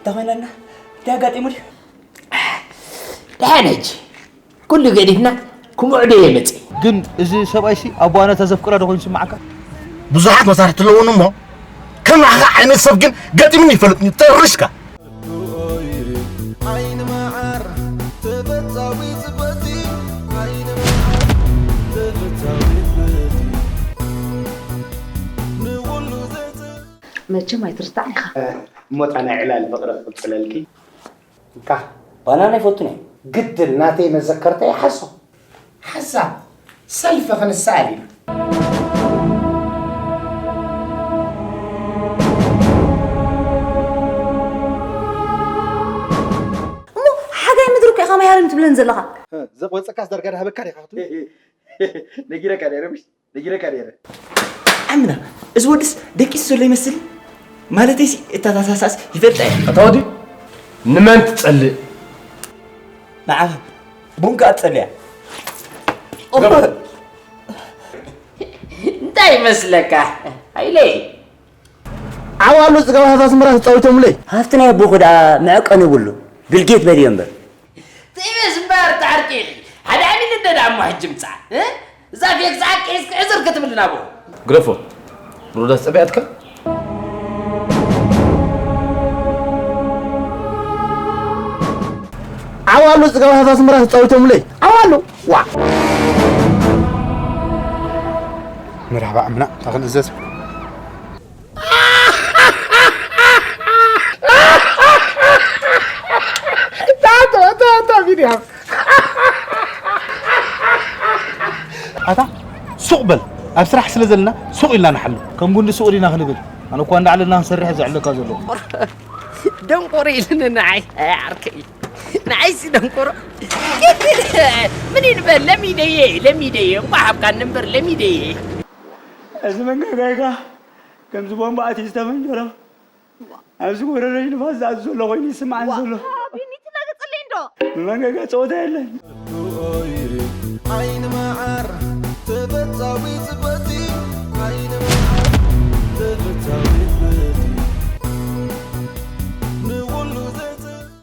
እንታይ ኮይና ኣላ? እንታይ ኣጋጢሙ ድዩ? ደሓን ሕጂ ኩሉ ገዲፍና ክምዕዶ እየ መፅእ። ግን እዚ ሰብኣይሲ ኣቦ ኣነ ተዘፍቅራ ዶ ኮይኑ ይስምዓካ? ብዙሓት መሳርሕቲ ኣለዉን እሞ፣ ከም ንዓኻ ዓይነት ሰብ ግን ገጢሙኒ ይፈልጥን እዩ፣ ጠርሽካ። መቸም ኣይትርታዕ ኢኻ። እሞ እታ ናይ ዕላል ፍቕሪ ክቕፅለልኪ። እንካ ባናና ይፈቱን እዮም። ግድን ናተይ መዘከርታ ይሓዞ። ሓዛ ሰልፊ ክንሰኣል ኢና። እሞ ሓጋይ ምድሪ እኮ ኢኻ ማይ ሃረም ትብለን ዘለኻ። ዘቆፀካስ ዳርጋ ዳህበካ ዲኻ ክትብል ነጊረካ ነይረ ምሽ ነጊረካ ነይረ ኣምና እዚ ወድስ ደቂሱ ዘሎ ይመስል ማለተይሲ እታ ታሳሳስ ይፈልጣ እያ ኣታ ወዲ ንመን ትጸልእ ንዓኻ ቡን ከኣ ትጸልያ እንታይ ይመስለካ ሃይለይ ዓዋሉ ፅጋብ ሃፋ ስምራ ተፃዊቶምለይ ሃፍቲ ናይ ኣቦኹ ደኣ መዕቀኒ ይብሉ ቢልጌት በልዮ እምበር ትእምስ እምበር ትዓርቂ ኢኺ ሓደ ዓሚል እንደ ደኣ እሞ ሕጂ ምጻእ እ? እዛ ፌክ ዝዓቂ ሒዝኪ ዕዝር ክትብልና ብኡ ግረፎ ሮዳስ ጸቢያትካ ዓዋሉ ፅጋብ ሃፋ ስምራ ተፃዊቶምለይ ዓዋሉ ዋ መርሓባ ዕምና ታኽንእዘዝ ቢንያም ኣታ ሱቕ በል ኣብ ስራሕ ስለ ዘለና ሱቕ ኢልና ንሓሉ ከም ጉንዲ ሱቕ ዲና ክንብል ኣነ እኳ እንዳዕለልና ክንሰርሕ ዘዕለካ ዘለኹ ደንቆሮ ኢልኒ ንዓይ ኣይ ዓርከይ ንዓይሲ ደንቆሮ ምን ይንበር ለሚደየ ለሚደየ እንኳ ሃብካኒ እምበር ለሚደየ እዚ መንጋጋይካ ከምዚ ቦምባ ኣትዩ ዝተፈንጀሮ ኣብዚ ጎረረሽ ንፋስ ዝኣቱ ዘሎ ኮይኑ ይስምዓኒ ዘሎ ቢኒ ትላገጸለይ እንዶ መንጋጋ ጸወታ የለን ዓይኒ መዓር ተፈታዊት